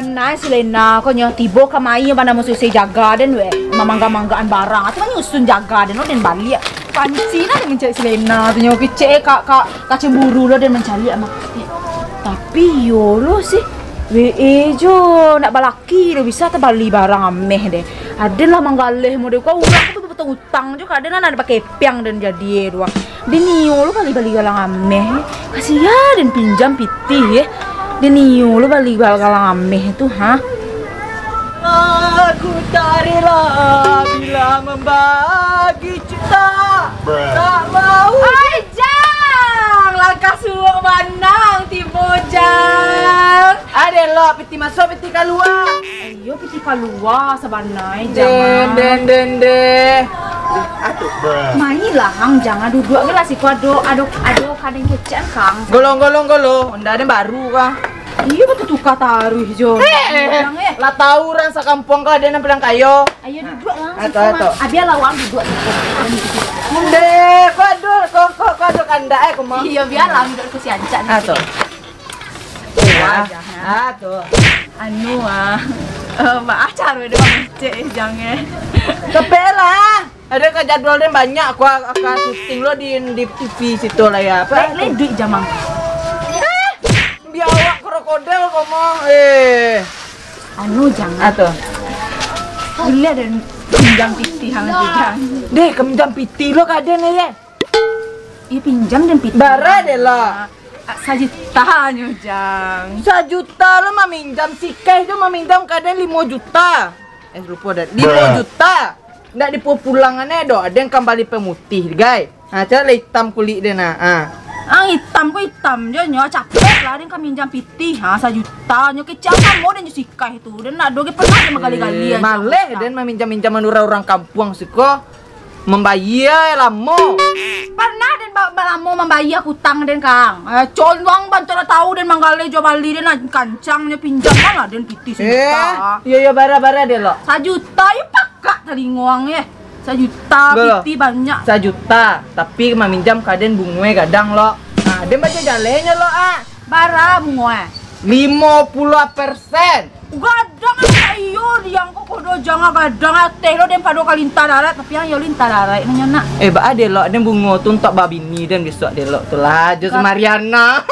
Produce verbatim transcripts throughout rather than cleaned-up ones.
Nah, si Lena ko nyo tibo kamari, bana musuh si jaga den weh. Mamangga-manggaan barang. Atu manyusun jaga den lo den baliak. Panci nah den mancari si Lena tu nyo kecek eh, ka, ka, ka cemburu lo den mancari mah. Eh, tapi iyo lo sih. W E jo nak balaki lo bisa tabali barang ameh deh. Aden lah manggaleh mode ko urang tu betul-betul utang jo ka den lah nak pakai piang den jadi eh tu ah. Den iyo lo bali-bali galang ameh. Kasian den pinjam pitih eh. Den iyo lo bali galang ameh tu ha. Aku tak rela bila membagi cinta. Tak mau. Oi, Jang! Langkah suok banang tibo, Jang. Ade lo, piti masuak, piti kalua. Iyo, piti kalua sabanai, Jang. Den, den, den, den. Main lah, Ang, jangan duduak ge lah siko ado, ado, ado kadang kecek, Kang. Golong, golong, golong. Ndak ado yang baru kah? Iyo, batutuka taruih jo. Eh, Jang, eh. Lah tahu urang sakampuang ko ado nan paling kayo. Ayo duduak lah. Ato, ato. Abialah wang duduak. Nde, ko ado, ko, ko, ko ado kandak eh, ko mah. Iyo, bialah duduak ko si ancak ni. Ato. Ah, tu. Anu ah. Eh, baa caro dia mangecek eh, Jang eh. Capek lah. Ado ka jadwal den banyak, aku aka syuting lo di, di T V situ lah ya. Apa? Lek, lek duit jamang. Eh, biawak krokodil ko mah. Eh. Anu, Jang. Ah, tu. Buliah den pinjam pitih ang tu, Jang. Deh, ka minjam pitih lo ka den eh. Iyo, pinjam den pitih. Bara deh lah. Ah, sajuta nyo, Jang. Sajuta lo maminjam, si Keh tu maminjam ka den limo juta. Eh, lupo dah. Limo juta. Ndak dipupulangan eh doh, den kambali pemutih, gai. Ha, cak lah itam kulik den nah. Ha. Ang itam ko itam jo nyo, capek lah den ka minjam pitih. Ha, sajuta nyo kecek samo den jo si Keh tu. Den ndak do ge pernah den magali-gali. Eh, maleh den maminjam-minjaman urang-urang kampuang siko. Mambayia lamo. Pernah den ba-, balamo mambayia utang den, Kang. Eh, contoh ang bantuan tahu den manggaleh jo bali den lah kancang nyo pinjam lah den pitih sajuta. Eh, iyo, iyo, bara, bara deh lo. Sajuta, iyo pakak talingo ang, eh. Sajuta, pitih banyak. Sajuta, tapi maminjam ka den bungoe gadang lo. Nah, den baco jaleh nyo lo ah. Bara bungoe? Limo puluah persen. Gadang anak iyo, diang ko kodo jangan gadang ateh lo den pado ka lintah darat, tapi ang iyo lintah darat nyo nak. Eh, baa deh lo, den bungo tu untuak babini den bisuak deh lo tu lah, jo si Mariana.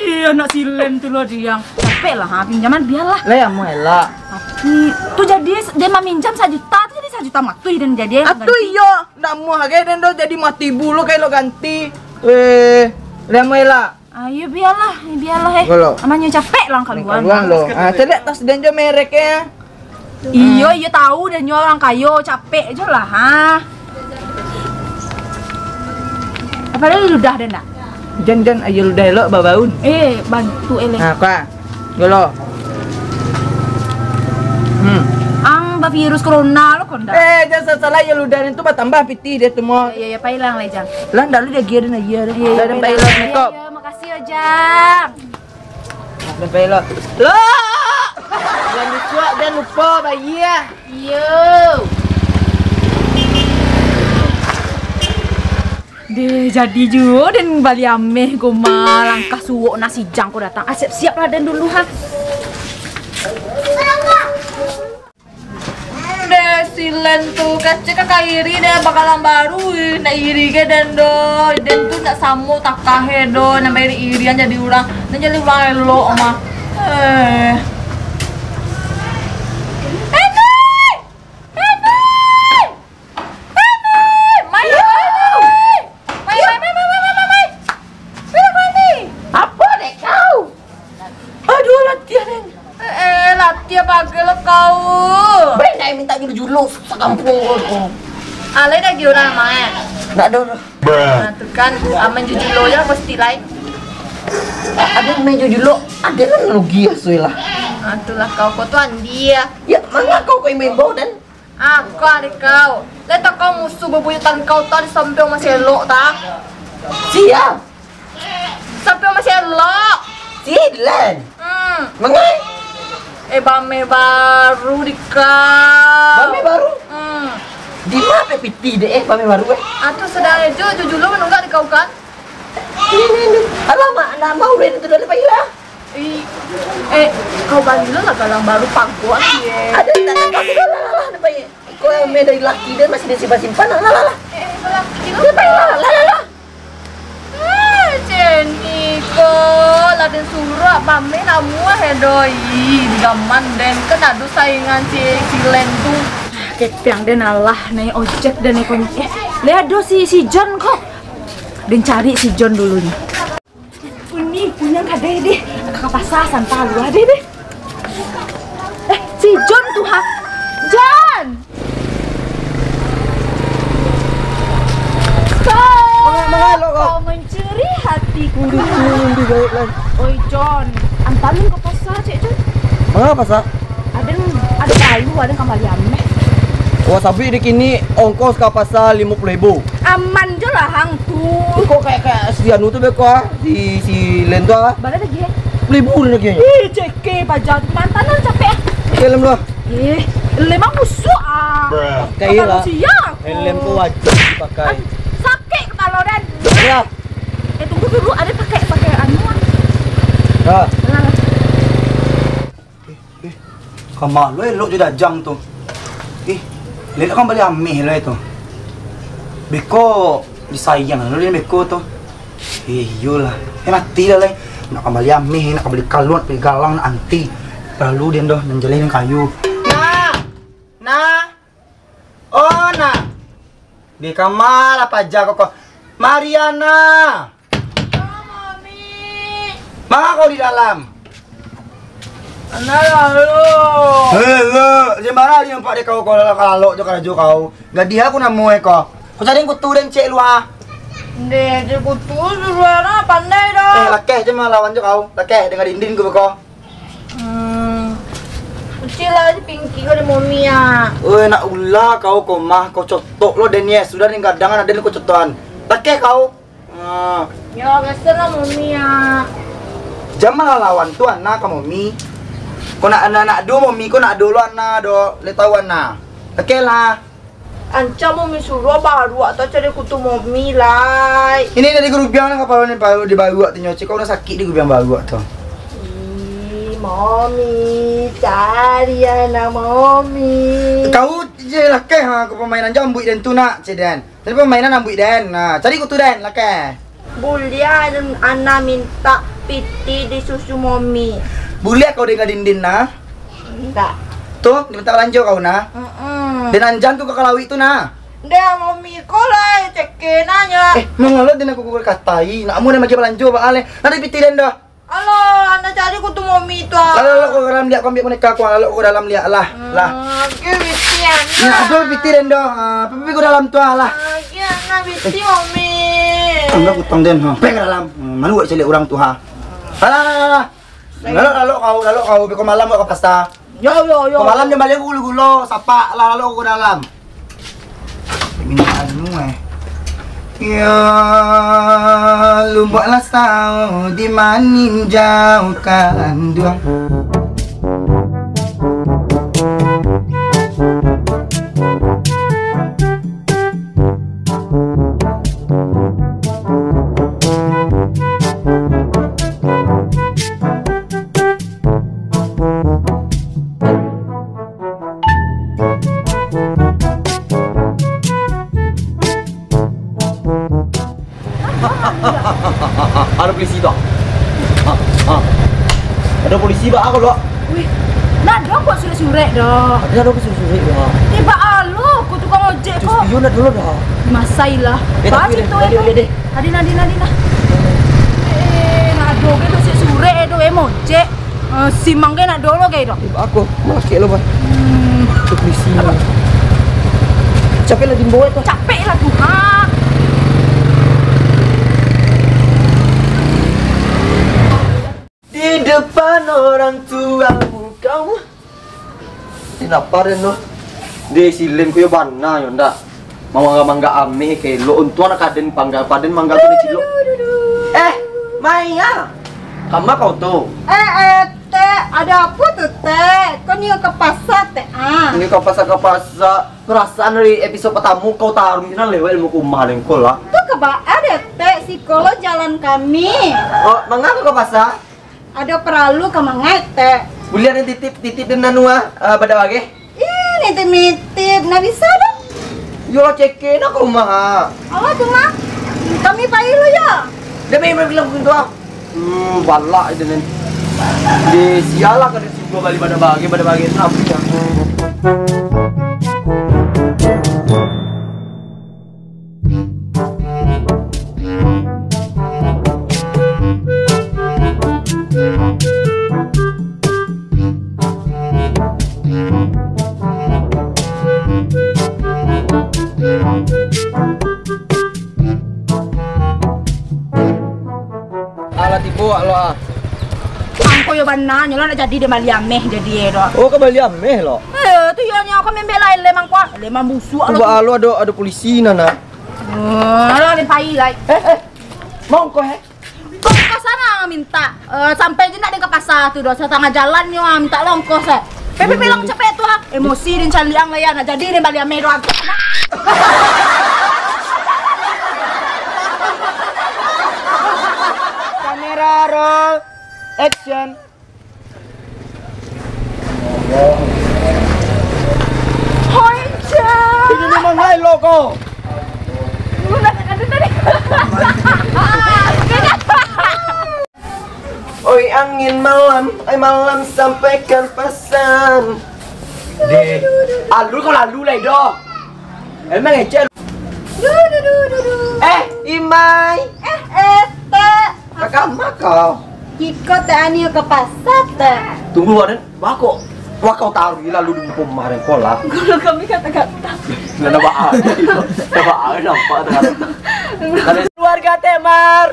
Iyo, anak silen tu lo diang. Capek lah ha, pinjaman bialah. Lah ya, amuah elok. Tapi tu jadi den maminjam sajuta, tu jadi sajuta matuih den jadi. Atuh iyo, ndak amuah gai den do jadi mati bulu kayak lo ganti. Eh, lah amuah elok. Ah, iyo, bialah, bialah eh. Kalau amanyo capek lah kaluan. Kaluan lo. Ah, caliak tas den jo merek eh. Iyo, iyo tahu den nyo urang kayo, capek jo lah ha. Apa lagi ludah den nak? Jan, jan, ayo ludah elok babaun. Eh, bantu eleh. Nah, kau. Golo. Hmm. Ang bavirus corona lo kondak. Eh, jan sasalah, ayo ludah den tu batambah pitih dia tu mo. Iyo, iyo, pailang lah, Jang. Lah, ndak lu dia gia den aja deh. Iyo, iyo, pailang. Iyo, iyo, makasih yo, Jang. Sampai lo. Lo! Jan disuak, jan lupo bayia. Iyo. Deh, jadi juo den bali ameh ko mah, langkah suok nasi jang ko datang. Ah, siap-siap lah den dulu ha. Deh, silen tu, kecek ka iri deh, bakalan baru, ih, nak iri ge den do, den tu nak samo takah e do, nak iri-irian jadi urang, nak jadi urang elok mah. Eh. Enek! Enek! Enek! Mai, mai, mai, mai, mai. Mai, mai, mai, mai, mai, mai, mai. Mai, mai. Apo dek kau? Aduh, latihan ni. Eh, eh, latihan bagai lo kau. Benda yang minta juluk-juluk, susah kampung kau. Alai dah gi urang mah, eh. Ndak ada dah. Nah, tu kan, ah, main jujulok je lah pasti lai. Ada main jujulok, ada kan rugi ya, Sui lah. Ah, tu lah kau, kau tu andi ya. Ya, manga kau kau imbau-imbau dan Ah, kau adik kau. Lai tak kau musuh bebuyutan kau tadi sampai masih elok tak? Siap. Sampai masih elok. Silan. Hmm. Mangai? Eh, bame baru di kau. Bame baru? Hmm. Di mana pe piti dek eh bame baru eh? Ah, tu sedang aja jujur lo menunggak di kau kan? Ini, ini. Alamak, nak mau deh tu dah lepas lah. Eh, eh, kau balilah lah galang baru, pagok sia. Ada di tangan kau, lah, lah, lah, nampak. Kau yang dari laki dia masih disimpan-simpan, lah, lah, lah, lah. Eh, laki lu. Dia paling lah, lah, lah, lah. Ah, Jenny, kau lah den suruh pamer namuah, eh, doi. Di zaman den kan ado saingan si, si Len tu. Kepiang den alah, naik ojek den naik ojek. Eh, lihat do si, si John kok. Den cari si John dulu nih. Uni, punya kadai deh. Ka pasar santa lu deh deh. Eh, si John tu ha. John. Kau, manga-, manga lo kau? Kau mencuri hatiku. Udah, udah, udah, baiklah. Oi John, antarin ke pasar cek John. Manga pasar? Ada, ada kayu, ada kambali ameh. Wah, sabi di kini ongkos ka pasar limo puluah ribu. Aman jo lah hang tu. Kok kayak, kayak si anu tu beko ah, si, si Len tu ah. Bara lagi, eh? Limo puluah ribu lagi. Ih, ceke baja tu mantan lah capek. Helm tu ah. Ih, helm mah musuh ah. Kayak lah. Manusia aku. Helm tu wajib dipakai. Sakit kepala dan. Ya. Eh, tunggu dulu, ada pakai, pakai anu ah. Ya. Nah. Eh, eh, kama lo elok jo dajang tu. Eh, lelak kambali ameh lo tu. Beko disayang lo den beko tu. Eh, iyolah. Eh, mati dah lai. Nak kambali ameh, nak kambali kaluak, kambali galang, nak anti. Lalu den doh, nan jaleh den kayu. Nah. Nah. Oh, nah. Di kama lah paja koko. Mariana. Mami. Manga kau di dalam? Ana lalu. Hello, di mana di nampak dek kau, kau lalok, lalok jo karajo kau. Gadih aku namo e kau. Kau cari kutu den cek lu ah. Ndeh, cek kutu suruah lah, pandai dah. Eh, lakeh je malawan jo kau. Lakeh, dengan dinding kau beko. Hmm. Ucil lah, pingki kau di momi ah. Oi, nak ulah kau ko mah, kau cotok lo den ye. Sudah den gadang, ado den kau cotokan. Lakeh kau. Ah. Yo, biaso lah momi ah. Jan malawan tu ana ka momi. Kau nak, nak, nak do momi, kau nak do lo ana do, le tau ana. Oke lah. Ancak momi suruah baruak tu cari kutu momi lai. Ini dari gurubiang lah kapalo ni, baru dibaruak tu nyo. Cik, kau nak sakik di gurubiang baruak tu. Ih, momi, cari ana momi. Kau je lah keh, ha, kau pamainan jambuik den tu nak, cik den. Tadi pamainan ambuik den. Nah, cari kutu den, lakeh. Buliah ana mintak pitih disusu momi. Buliah kau dengan dindin nah. Indak. Tu, dimintak balanjo kau nah. Mm-mm. Den anjan tu ka kalawik tu nah. Ndeh, momi ko lah, ceke nanya. Eh, mangalo den aku katai. Nak amuah den bagi balanjo baa leh. Nanti pitih den dah. Alah, nak cari kutu momi tu ah. Lalu, lalu, kau dalam liak, kau ambiak boneka kau, lalu kau dalam liak lah. Hmm, lah. Oke, biti, Ana. Ni, ado biti den doh. Ah, pipi kau dalam tu ah, lah. Oke, Ana, biti, momi. Angga kutang den, ha. Peng dalam. Hmm, malu buat caliak urang tu, ha. Alah, alah, alah, alah. Lalu, lalu kau, lalu kau, beko malam kau ka pasar. Yo, yo, yo. Kau malam jan bali gulo-gulo, sapak lah, lalu kau ka dalam. Minta anu, eh. Ya, Lubuak Lasau di maninjau kanduang. Ado polisi tu. Ha, ha. Ado polisi baa ko lo? Wih, ndak ado kok surek-surek doh. Ado, ado surek-surek doh. Tibo alo ko tukang ojek ko. Iyo ndak ado doh. Masailah. Eh, tapi basi tu, deh, eh, deh. Adin, adin, adin lah. Eh, ndak ado ko surek-surek doh, eh, mojek. Eh, simang ge nak dolo ge doh. Eh, baa ko, malakek lo, Bah. Hmm. Cek misi. Capek lah dimbawa tu. Capek lah tu, ha. Di depan orang tuamu kau. Kenapa den tu? Deh, si Lem ko yo bana yo ndak. Mangga-mangga ameh ka elok. Untuang nak ka den pangga, paden mangga tu dicilok. Eh, Maya. Kama kau tu? Eh, eh, Tek, ada apa tu, Tek? Kau ni ka pasar, Tek, ah? Ni ka pasar, ka pasar. Perasaan dari episode pertama kau taruh di sini lewat ilmu kumah dengkol lah. Tu ka baa deh, Tek, siko lo jalan kami. Oh, manga kau ka pasar? Ado paralu ka mangaek, Tek. Buliah den titip, titip den anu, ah, ah, badak bageh? Ih, nitip-nitip, ndak bisa doh. Yo lah, cekek nak ka rumah, ah. Alah tu mah. Kami pai lu yo. Dah, pai, pai, bilang gitu, ah. Hmm, balak itu, nen. Di sialah ka di situ bali badak bageh, badak bageh, tapi ya. Alah, tibo lo, ah. Angko yo bana nyo lo, nak jadi den bali ameh jadi e do. Oh, ka bali ameh lo? Eh, tu yo nyo, ko mambek lai lemang ko. Lemang busuak lo. Ba lo, ado, ado polisi nan, ah. Eh, alah, den pai lai. Eh, eh. Mangko, eh? Kok ka sana minta? Eh, sampai je ndak den ka pasa tu do, satangah jalan nyo, ah, minta longkos, eh. Pe, pe, pe, lang capek tu, ah. Emosi den caliak ang lai, ah, nak jadi den bali ameh do. Kamera roll, action. Hoi, Cak. Ini memang hai lo ko. Lu nak kata tadi. Oi angin malam, ai malam sampaikan pasan. Deh, alu kau lalu lai doh. Emang ecel. Du, du, du, du, du. Eh, Imai. Eh, eh, Tek. Kakak mah kau. Iko Tek Ani ka pasa, Tek. Tunggu, Aden. Wah, kok, wah, kau taruih lalu di muko kemarin, kau lah. Kalau kami kata-kata. Nggak ada baa. Nggak ada baa, nampak, Tek. Keluarga Temar.